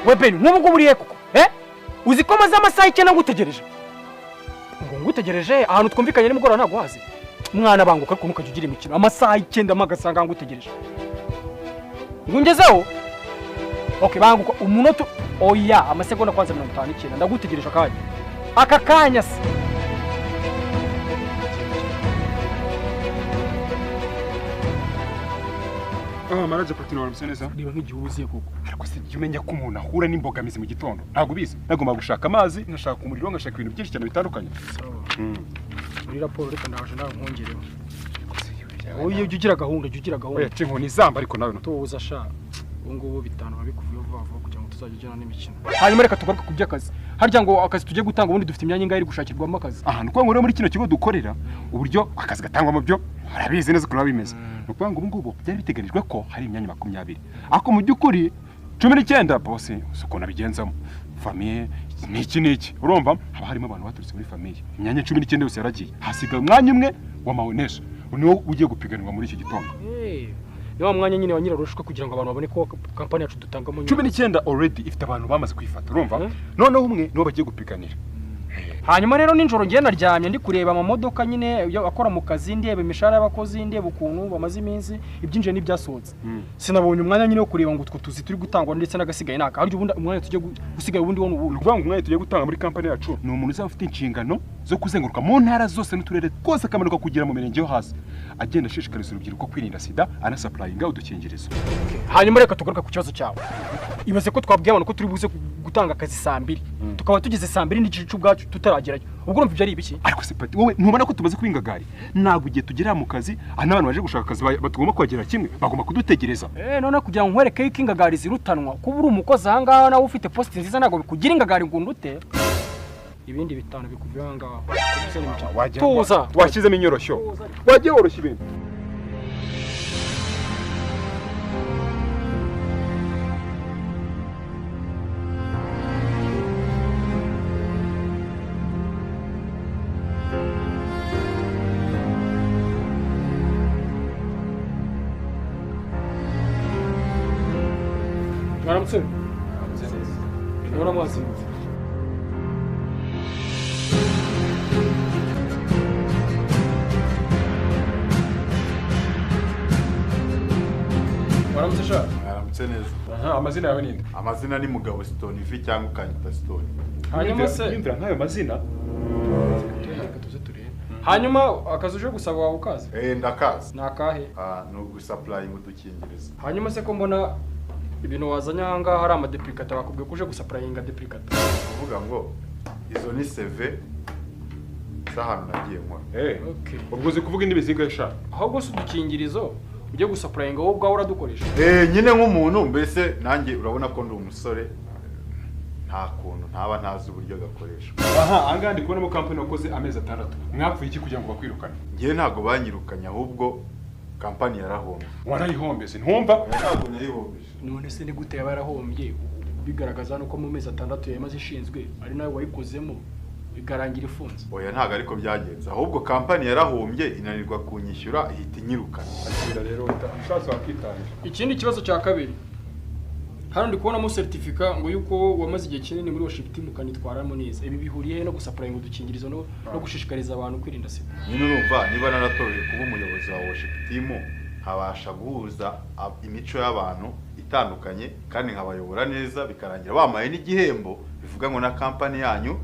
We Ben, nk'ubu ngubu urihe koko? Uzi ko maze amasaha 9 ngutegereje? Ngo ngutegereje ahantu twumvikanye nimugoroba ntabwo wazi. Mwana banguka ariko ntukajya ugira imikino. Amasaha 9 magasanga ngutegereje. Ngungezeho? Okay, banguka umunota oya amasegonda kwanza 59 ndagutegereje akanya. Aka kanya se. Manager Platini waramutse neza. Niba nk'igihe ubuziye koko. Ariko se jya umenya ko umuntu ahura n'imbogamizi mu gitondo. Ntabwo ubizi. Nagomba gushaka amazi, ngashaka umuriro, ngashaka ibintu byinshi cyane bitandukanye. Muri raporo reka ndaje nawe nkongereho. Oya ujya ugira gahunda, ujya ugira gahunda. Oya inkoni izamba ariko nawe tuza sha. Ubu ngubu 5 babikuvuye vuba vuba kugira ngo tuzajye ujyana n'imikino. Hanyuma reka tugaruke ku by'akazi. Harya ngo akazi tujye gutanga ubundi dufite imyanya ingahe iri gushakirwamo akazi. Ahantu kwa ngo muri kino kigo dukorera uburyo akazi gatangwa mu byo harabizi neza ukuntu bimeze. Nukuvuga ngo ubu ngubu byari biteganijwe ko hari imyanya 20. Ariko mu by'ukuri 19 boss uko nabigenzamo. Famille niki niki. Urumva haba harimo abantu baturutse muri famille. Imyanya 19 yose yaragiye. Hasigaye umwanya umwe wa maonesha. Niwo ugiye gupiganirwa muri iki gitondo. Ni wa mwanya nyine wa nyirarushwa kugira ngo abantu babone ko kampani yacu dutangamo 19 already ifite abantu bamaze kwifata urumva. Noneho umwe niwo bagiye gupiganira. Hanyuma rero ninjoro ngiye naryamye ndi kureba amamodoka nyine akora mu kazi ndeba imishahara y'abakozi ndeba ukuntu bamaze iminsi ibyinjiye n'ibyasohotse. Sinabonye umwanya nyine wo kureba ngo utwo tuzi turi gutangwa ndetse n'agasigaye naka. Harya ubundi umwanya tujye gusigaye ubundi wono ubu. Ukuvuga ngo umwanya tugiye gutanga muri kampani yacu ni umuntu uzaba ufite inshingano zo kuzenguruka mu ntara zose n'uturere twose akamanuka kugera mu mirenge yo hasi agenda ashishikariza urubyiruko kwirinda sida anasupplyinga udukingirizo. Hanyuma reka tugaruka ku kibazo cyawe. Ibaze ko twabwiye abantu ko turi buze gutanga akazi saa 2 tukaba tugeze saa 2:15 ubwacu tutaragerayo. Ubwo urumva ibyo ari ibiki? Ariko se Pati wowe ntubona ko tumaze kwingagari? Ntabwo igihe tugera mu kazi aha n'abantu baje gushaka akazi batugomba kwagera kimwe bagomba kudutegereza. None kugira ngo nkwereke yuko ingagari zirutanwa kuba uri umukozi aha ngaha nawe ufite post nziza ntabwo bikugira ingagari ngo undute. Ibindi 5 bikuvuye aha ngaha. Tuza washyizemo inyoroshyo wagiye woroshya ibintu. Mwaramutse. Ndabona mwazindutse. Mwaramutse sha. Mwaramutse neza. Aha, amazina yawe ninde? Amazina ni Mugabo Stone V cyangwa Ukanyita Stone. Hanyuma se yumvira nkayo mazina. Tuze turebe. Hanyuma akazi uje gusaba wawe ukazi? Ndakazi. Nakahe? Ni ugusupplying udukingirizo. Hanyuma se ko mbona ibintu wazanye aha ngaha hari amadeplicata bakubwiye ko uje gusupplyinga deplicata. Kuvuga ngo izo ni CV z'ahantu nagiye nkora. Okay. Ubwo uzi kuvuga indimi zingahe sha? Ahubwo se udukingirizo ujye gusupplyinga wowe ubwawe uradukoresha. Nyine nk'umuntu mbese nanjye urabona ko ndi umusore nta kuntu ntaba ntazi uburyo gakoreshwa. Aha, aha ngaha ndi kubonamo kampani wakoze amezi 6. Mwapfuye iki kugira ngo bakwirukane? Ngiye ntago banyirukanye ahubwo kampani yarahombye. Warayihombye ntumva? Ntabwo nayihombeje. None se ni gute yaba yarahombye? Bigaragaza nuko mu mezi 6 yamaze ishinzwe ari nawe wayikozemo igarangira ifunze. Oya ntago ariko byagenze ahubwo kampani yarahombye inanirwa kunyishyura ihita inyirukana. Akira rero ushatse wakitangira. Ikindi kibazo cya kabiri. Hano ndi kubonamo certificate ngo yuko wamaze igihe kinini muri worship team ukanitwaramo neza. Ibi bihuriye no gusupplyinga udukingirizo no gushishikariza abantu kwirinda sida. Nyine urumva niba naratoye kuba umuyobozi wa worship team nkabasha guhuza imico y'abantu itandukanye kandi nkabayobora neza bikarangira bamaye n'igihembo bivuga ngo na kampani yanyu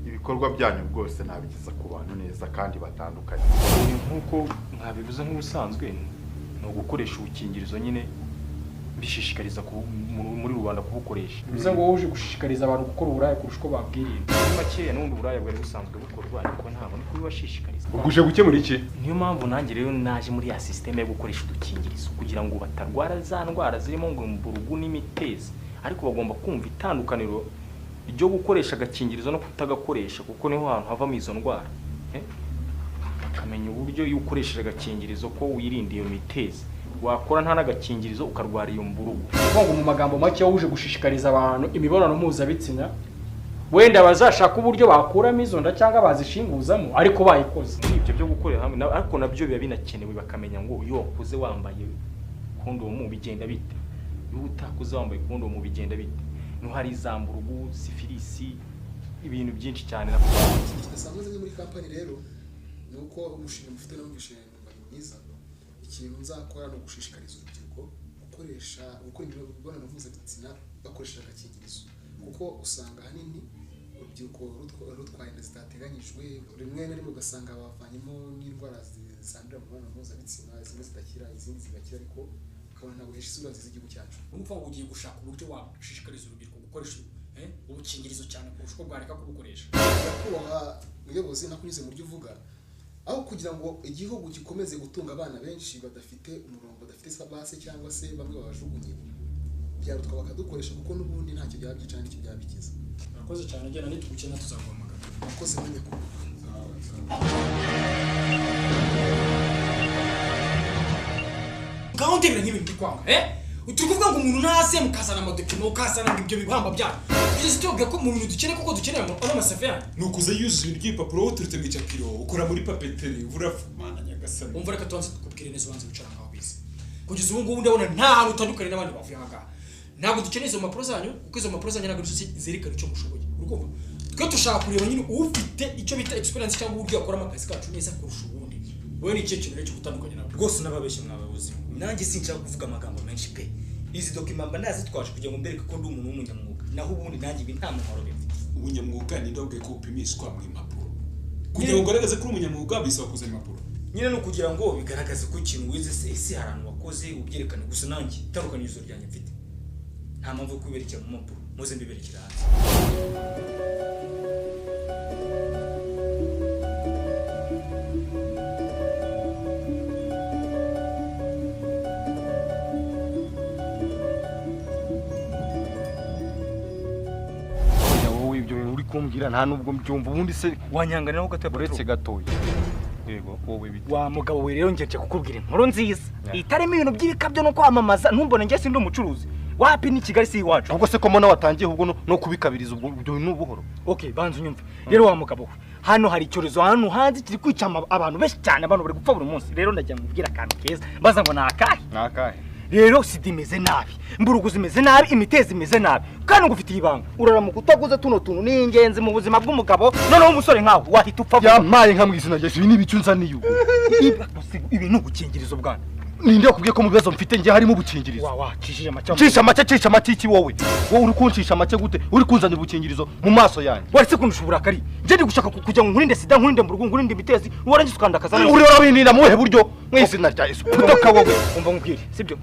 ibikorwa byanyu bwose nabigeza ku bantu neza kandi batandukanye. Nkuko mwabivuze nk'ubusanzwe ni ugukoresha ubukingirizo nyine bishishikariza muri rubanda kubukoresha. Bivuze ngo wowe uje gushishikariza abantu gukora uburaya kurusha uko babwirinda. Muri makeya n'ubundi uburaya bwari busanzwe bukorwa ariko ntabwo ni kubibashishikariza. Ubwo uje gukemura iki? Niyo mpamvu nanjye rero naje muri ya system yo gukoresha udukingirizo kugira ngo batarwara za ndwara zirimo ngo imburugu n'imitezi, ariko bagomba kumva itandukaniro ryo gukoresha agakingirizo no kutagakoresha kuko niho hantu havamo izo ndwara. Bakamenya uburyo iyo ukoresheje agakingirizo ko wirinda iyo mitezi. Wakora nta n'agakingirizo ukarwara iyo mburugu. Ngo mu magambo make uje gushishikariza abantu imibonano mpuzabitsina wenda bazashaka uburyo bakuramo izo nda cyangwa bazishinguzamo ariko bayikoze. Ibyo byo gukorera hamwe ariko nabyo biba binakenewe bakamenya ngo iyo wakoze wambaye kondomu bigenda bite, iyo utakoze wambaye kondomu bigenda bite. No hari zamburugu, sifilisi, ibintu byinshi cyane. Kidasanzwe zimwe muri kampani rero ni uko umushinga mufite n'umwishinga mwiza. Ikintu nzakora ni ugushishikariza urubyiruko gukoresha gukora imibonano mpuzabitsina bakoresheje agakingirizo, kuko usanga ahanini urubyiruko rutwaye inda zitateganyijwe, rimwe na rimwe ugasanga bavanyemo n'indwara zandurira mu mibonano mpuzabitsina, zimwe zidakira izindi zigakira, ariko ukabona ntabwo hesha isura nziza igihugu cyacu. Urumva ngo ugiye gushaka uburyo washishikariza urubyiruko gukoresha ubukingirizo cyane kurusha uko bwareka kubukoresha. Nyakubahwa muyobozi, nakunyuze mu byo uvuga, aho kugira ngo igihugu gikomeze gutunga abana benshi badafite umurongo, badafite base cyangwa se bamwe babajugunye, byarutwa bakadukoresha kuko n'ubundi ntacyo byaba byica n'icyo byaba bikiza. Murakoze cyane, genda nitugukena tuzaguhamagara. Murakoze nyakubahwa. Ngaho ndebera nk'ibintu ndi kwanga, turi kuvuga ngo umuntu ntaze mukazana amadokima, ukazana ibyo bihamba byanyu. Tugeze tubabwira ko mu bintu dukeneye kuko dukeneye ano masafe yanyu. Ni ukuza yuzuye ibintu by'ibipapuro uturutse mu icapiro, ukora muri papeteri, urafumana nyagasani. Umva reka tubanze tukubwire neza, ubanze wicara ngaho bize. Kugeza ubu ngubu ndabona nta hantu utandukanye n'abandi bavuye aha ngaha. Ntabwo dukeneye izo mpapuro zanyu kuko izo mpapuro zanyu ntabwo arizo zerekana icyo mushoboye. Urumva? Twe dushaka kureba nyine ufite icyo bita experience cyangwa uburyo yakoramo akazi kacu neza kurusha ubundi. Wowe ni ikihe kintu rero cyo gutandukanya nabo? Rwose n'ababeshye mwabayobozi. Nanjye sinshaka kuvuga amagambo menshi pe. Izi dokima mba nazitwaje kugira ngo mbereke ko ndi umuntu w'umunyamwuga. Naho ubundi nanjye ibi nta mumaro bimfitiye. Ubunyamwuga ni ndabwiye ko upimishwa mu impapuro. Kugira ngo ugaragaze ko uri umunyamwuga bisaba kuzana impapuro. Nyine no kugira ngo bigaragaze ko ikintu wize se ese hari ahantu wakoze ubyerekane. Gusa nanjye itandukanyirizo ryanjye mfite. Nta mpamvu yo kubiberekera mu mpapuro. Muze mbiberekera hanze. Uri kumbwira nta nubwo mbyumva ubundi se wanyanganira ho gato uretse gatoya. Yego wowe bite wa mugabo we rero ngeje kukubwira inkuru nziza itarimo ibintu by'ibikabyo no kwamamaza, ntumbone nge sindi umucuruzi wapi ni Kigali si iwacu. Ahubwo se ko mbona watangiye ubwo no kubikabiriza ubwo ibyo ni ubuhoro. Okay, banza unyumve rero wa mugabo we, hano hari icyorezo hano hanze kiri kwica abantu benshi cyane, abantu bari gupfa buri munsi. Rero ndajya mubwira akantu keza baza ngo nakahe nakahe. Rero sida imeze nabi, mburugu zimeze nabi, imitezi imeze nabi, kandi ngufitiye ibanga. Uraramuka utaguze tuno tuntu ni ingenzi mu buzima bw'umugabo, noneho umusore nkawe wahita upfa. Yampaye nka mu izina rya Yesu, ibi ni ibiki unzaniye ubu? Ibi ni ubukingirizo bwana. Ninde wakubwiye ko mu bibazo mfite ngiye harimo ubukingirizo? Wa cishije make. Cisha make, cisha make iki wowe? Wowe uri kuncisha make gute? Uri kunzanira ubukingirizo mu maso yanjye. Waretse kundusha uburakari. Nje ndi gushaka kugira ngo nkurinde sida, nkurinde mburugu, nkurinde imitezi, warangiza ukandakaza. Uri urabinira mu buhe buryo? Mu izina rya Yesu. Putoka wowe. Umva nkubwire, sibyo?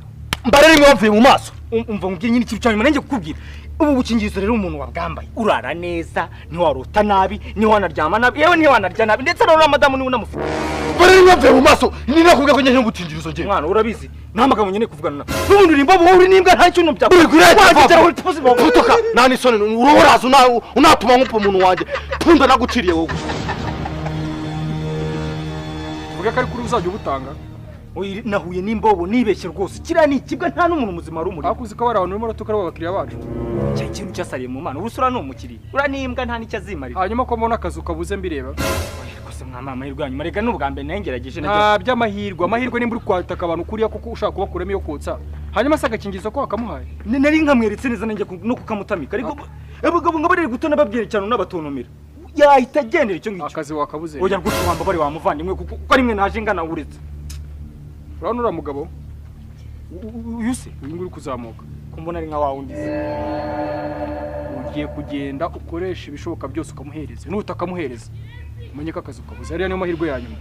Mbare rimwe wamvuye mu maso. Umva nkubwire nyine ikintu cyanyuma nanjye kukubwira. Ubu bukingirizo rero umuntu wabwambaye urara neza, ntiwarota nabi, ntiwanaryama nabi, yewe ntiwanarya nabi, ndetse na madamu niwe unamufite. Mbare rimwe wamvuye mu maso, ni nakubwiye ko nkeneye ubukingirizo ngiye. Mwana urabizi, nta magambo nkeneye kuvugana nawe. N'ubundi urimba wowe uri n'imbwa nta kintu bya. Putoka, nta n'isoni, urohoraza unatuma nkupa umuntu wanjye. Punda naguciriye wowe. Uvuga ko ari kuri uzajya ubutanga. Nahuye n'imbobo nibeshye rwose, kiriya ni ikibwa nta n'umuntu muzima ari umurimo. Ariko uzi ko bari abantu barimo baratukana abakiriya bacu. Cya kintu cyasariye mu mana, urusura ni umukiriya, ura n'imbwa nta n'icyo azimarira. Hanyuma ko mbona akazu kabuze mbireba. Rwose mwama amahirwe yanyu, marega n'ubwa mbere nengerageje. Nta by'amahirwe, amahirwe nimba uri kwataka abantu kuriya kuko ushaka kubakuramo iyo kotsa. Hanyuma se agakingirizo ko wakamuhaye? Nari nkamweretse neza nanjye no kukamutamika, ariko abagabo ngo bari gutona babwira cyane unabatontomera. Yahita agendera icyo ngicyo. Akazi wakabuze. Oya rwose wambabare wa muvandimwe kuko ari mwe naje ngana uretse. Urabona uriya mugabo? Uyu se? Uyu nguyu uri kuzamuka. Ko mbona ari nka wa wundi se. Ugiye kugenda ukoresha ibishoboka byose ukamuhereza. Nutakamuhereza umenye ko akazi ukabuze. Ariya niyo mahirwe ya nyuma.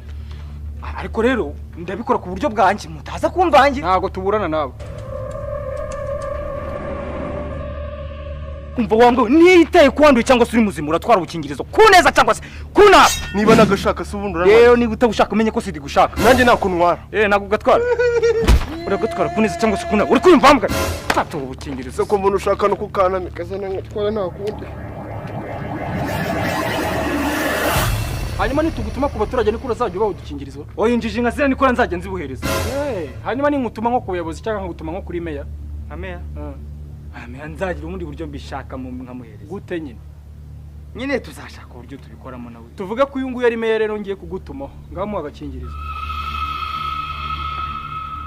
Ariko rero ndabikora ku buryo bwanjye mutaza kumvangira. Ntabwo tuburana nawe. Umva wambwe nitaye kuwanduye cyangwa se uri muzima uratwara ubukingirizo ku neza cyangwa se ku nabi. Niba nagashaka se ubundi urantwara. Rero niba utabushaka umenye ko sidi gushaka. Nanjye nakuntwara. Ntabwo ugatwara. Uragatwara ku neza cyangwa se ku nabi. Uri kwiyumva mbwa? Fata ubu bukingirizo. Ko mbona ushaka no kukanamika zana ngatwara nta kundi. Hanyuma nitugutuma ku baturage niko uzajya ubaha udukingirizo. Oya injiji nka ziriya niko nzajya nzibuhereza. Hanyuma ninkutuma nko ku buyobozi cyangwa nkagutuma nko kuri meya. Nka meya? Meya nzagira ubundi buryo mbishaka nkamuhereza. Gute nyine? Nyine tuzashaka uburyo tubikoramo nawe. Tuvuge ko uyu nguyu ari meya rero ngiye kugutumaho. Ngaho muha agakingirizo.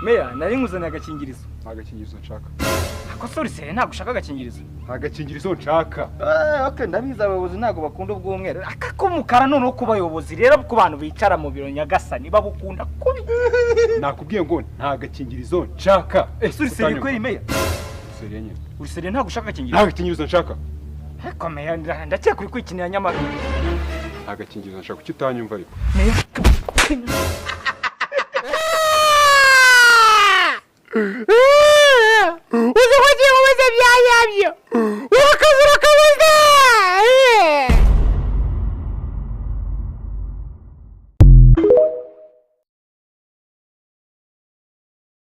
Meya nari nkuzaniye agakingirizo. Nta gakingirizo nshaka. Ko suri sere, ntabwo ushaka agakingirizo? Nta gakingirizo nshaka. Okay, ndabizi abayobozi ntabwo bakunda ubw'umweru, aka k'umukara. Noneho ku bayobozi rero, ku bantu bicara mu biro, nyagasani, babukunda kubi. Nakubwiye ngo nta gakingirizo nshaka. Ese uri sérieux kweri, meya? Sérieux nyine. Uri sérieux, ntabwo ushaka agakingirizo? Nta gakingirizo nshaka. Ariko meya, ndakeka uri kwikinira nyamara. Nta gakingirizo nshaka, kuki utanyumva ariko? Meya.